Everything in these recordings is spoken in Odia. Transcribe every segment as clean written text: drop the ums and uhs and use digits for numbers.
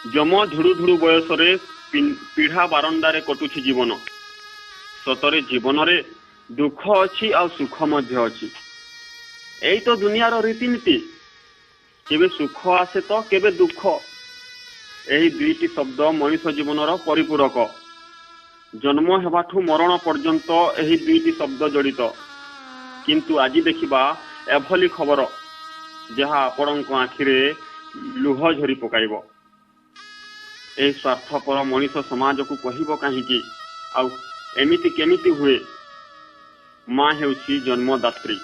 ଯମ ଝୁଡୁ ଝୁଡୁ ବୟସରେ ପିଢ଼ା ବାରଣ୍ଡାରେ କଟୁଛି ଜୀବନ। ସତରେ ଜୀବନରେ ଦୁଃଖ ଅଛି ଆଉ ସୁଖ ମଧ୍ୟ ଅଛି। ଏଇ ତ ଦୁନିଆର ରୀତିନୀତି। କେବେ ସୁଖ ଆସେ ତ କେବେ ଦୁଃଖ। ଏହି ଦୁଇଟି ଶବ୍ଦ ମଣିଷ ଜୀବନର ପରିପୂରକ। ଜନ୍ମ ହେବାଠୁ ମରଣ ପର୍ଯ୍ୟନ୍ତ ଏହି ଦୁଇଟି ଶବ୍ଦ ଜଡ଼ିତ। କିନ୍ତୁ ଆଜି ଦେଖିବା ଏଭଳି ଖବର, ଯାହା ଆପଣଙ୍କ ଆଖିରେ ଲୁହ ଝରି ପକାଇବ। ଏହି ସ୍ୱାର୍ଥପର ମଣିଷ ସମାଜକୁ କହିବ କାହିଁକି ଆଉ ଏମିତି କେମିତି ହୁଏ? ମା ହେଉଛି ଜନ୍ମଦାତ୍ରୀ।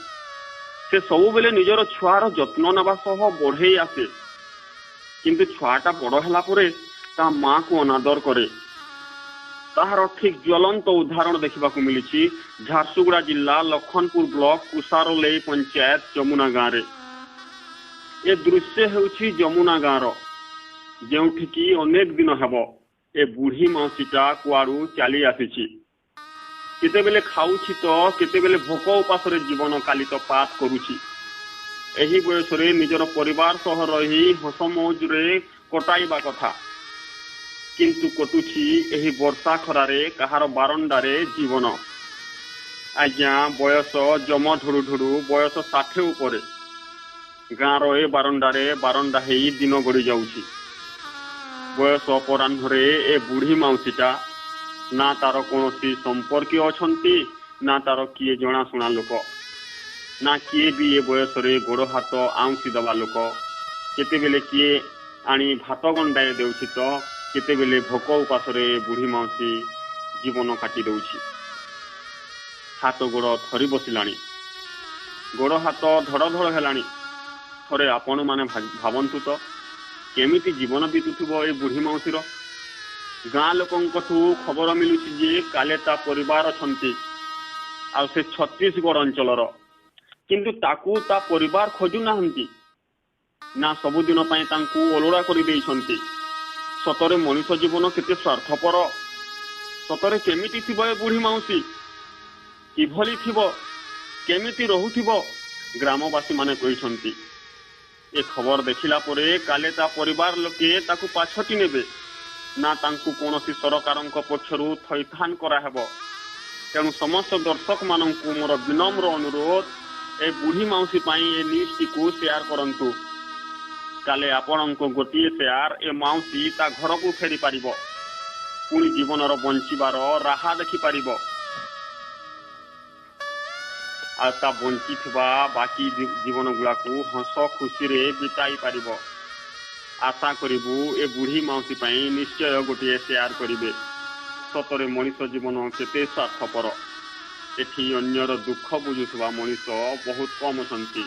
ସେ ସବୁବେଳେ ନିଜର ଛୁଆର ଯତ୍ନ ନେବା ସହ ବଢ଼େଇ ଆସେ। କିନ୍ତୁ ଛୁଆଟା ବଡ଼ ହେଲା ପରେ ତା ମାକୁ ଅନାଦର କରେ। ତାହାର ଠିକ୍ ଜ୍ୱଳନ୍ତ ଉଦାହରଣ ଦେଖିବାକୁ ମିଳିଛି ଝାରସୁଗୁଡ଼ା ଜିଲ୍ଲା ଲଖନପୁର ବ୍ଲକ କୁସାରଲେଇ ପଞ୍ଚାୟତ ଯମୁନା ଗାଁରେ। ଏ ଦୃଶ୍ୟ ହେଉଛି ଯମୁନା ଗାଁର, ଯେଉଁଠିକି ଅନେକ ଦିନ ହେବ ଏ ବୁଢ଼ୀ ମାଉସୀଟା କୁଆଡ଼ୁ ଚାଲି ଆସିଛି। କେତେବେଳେ ଖାଉଛି ତ କେତେବେଳେ ଭୋକ ଉପାସରେ ଜୀବନ କାଲିତ ପାତ କରୁଛି। ଏହି ବୟସରେ ନିଜର ପରିବାର ସହ ରହି ହସମଉଜରେ କଟାଇବା କଥା, କିନ୍ତୁ କଟୁଛି ଏହି ବର୍ଷା ଖରାରେ କାହାର ବାରଣ୍ଡାରେ ଜୀବନ। ଆଜ୍ଞା, ବୟସ ଯମ ଢୁଡୁ ଢୁଡୁ, ବୟସ 60 ଉପରେ। ଗାଁର ଏ ବାରଣ୍ଡାରେ ବାରଣ୍ଡା ହେଇ ଦିନ ଗଡ଼ି ଯାଉଛି। ବୟସ ଅପରାହ୍ନରେ ଏ ବୁଢ଼ୀ ମାଉସୀଟା, ନା ତାର କୌଣସି ସମ୍ପର୍କୀୟ ଅଛନ୍ତି, ନା ତାର କିଏ ଜଣାଶୁଣା ଲୋକ, ନା କିଏ ବି ଏ ବୟସରେ ଗୋଡ଼ ହାତ ଆଉଁସି ଦେବା ଲୋକ। କେତେବେଳେ କିଏ ଆଣି ଭାତ ଗଣ୍ଡାଏ ଦେଉଛି ତ କେତେବେଳେ ଭୋକ ଉପାସରେ ଏ ବୁଢ଼ୀ ମାଉସୀ ଜୀବନ କାଟି ଦେଉଛି। ହାତ ଗୋଡ଼ ଥରି ବସିଲାଣି, ଗୋଡ଼ ହାତ ଧଡ଼ ଧଡ଼ ହେଲାଣି। ଥରେ ଆପଣମାନେ ଭାବନ୍ତୁ ତ, କେମିତି ଜୀବନ ବିତୁଥିବ ଏ ବୁଢ଼ୀ ମାଉସୀର? ଗାଁ ଲୋକଙ୍କଠୁ ଖବର ମିଳୁଛି ଯେ କାଲେ ତା ପରିବାର ଅଛନ୍ତି ଆଉ ସେ ଛତିଶଗଡ଼ ଅଞ୍ଚଳର। କିନ୍ତୁ ତାକୁ ତା ପରିବାର ଖୋଜୁନାହାନ୍ତି, ନା ସବୁଦିନ ପାଇଁ ତାଙ୍କୁ ଅଲୋଡ଼ା କରିଦେଇଛନ୍ତି। ସତରେ ମଣିଷ ଜୀବନ କେତେ ସ୍ୱାର୍ଥପର। ସତରେ କେମିତି ଥିବ ଏ ବୁଢ଼ୀ ମାଉସୀ? କିଭଳି ଥିବ, କେମିତି ରହୁଥିବ? ଗ୍ରାମବାସୀମାନେ କହିଛନ୍ତି, ଏ ଖବର ଦେଖିଲା ପରେ କାଲେ ତା ପରିବାର ଲୋକେ ତାକୁ ପାଛୋଟି ନେବେ, ନା ତାଙ୍କୁ କୌଣସି ସରକାରଙ୍କ ପକ୍ଷରୁ ଥଇଥାନ କରାହେବ। ତେଣୁ ସମସ୍ତ ଦର୍ଶକମାନଙ୍କୁ ମୋର ବିନମ୍ର ଅନୁରୋଧ, ଏ ବୁଢ଼ୀ ମାଉସୀ ପାଇଁ ଏ ନ୍ୟୁଜ୍ଟିକୁ ସେୟାର କରନ୍ତୁ। କାଲେ ଆପଣଙ୍କ ଗୋଟିଏ ସେୟାର ଏ ମାଉସୀ ତା ଘରକୁ ଫେରି ପାରିବ, ପୁଣି ଜୀବନର ବଞ୍ଚିବାର ରାହା ଦେଖିପାରିବ ଆଉ ତା ବଞ୍ଚିଥିବା ବାକି ଜୀବନ ଗୁଡ଼ାକୁ ହସ ଖୁସିରେ ବିତାଇ ପାରିବ। ଆଶା କରିବୁ ଏ ବୁଢ଼ୀ ମାଉସୀ ପାଇଁ ନିଶ୍ଚୟ ଗୋଟିଏ ସେୟାର କରିବେ। ସତରେ ମଣିଷ ଜୀବନ କେତେ ସ୍ୱାର୍ଥପର। ଏଠି ଅନ୍ୟର ଦୁଃଖ ବୁଝୁଥିବା ମଣିଷ ବହୁତ କମ୍ ଅଛନ୍ତି।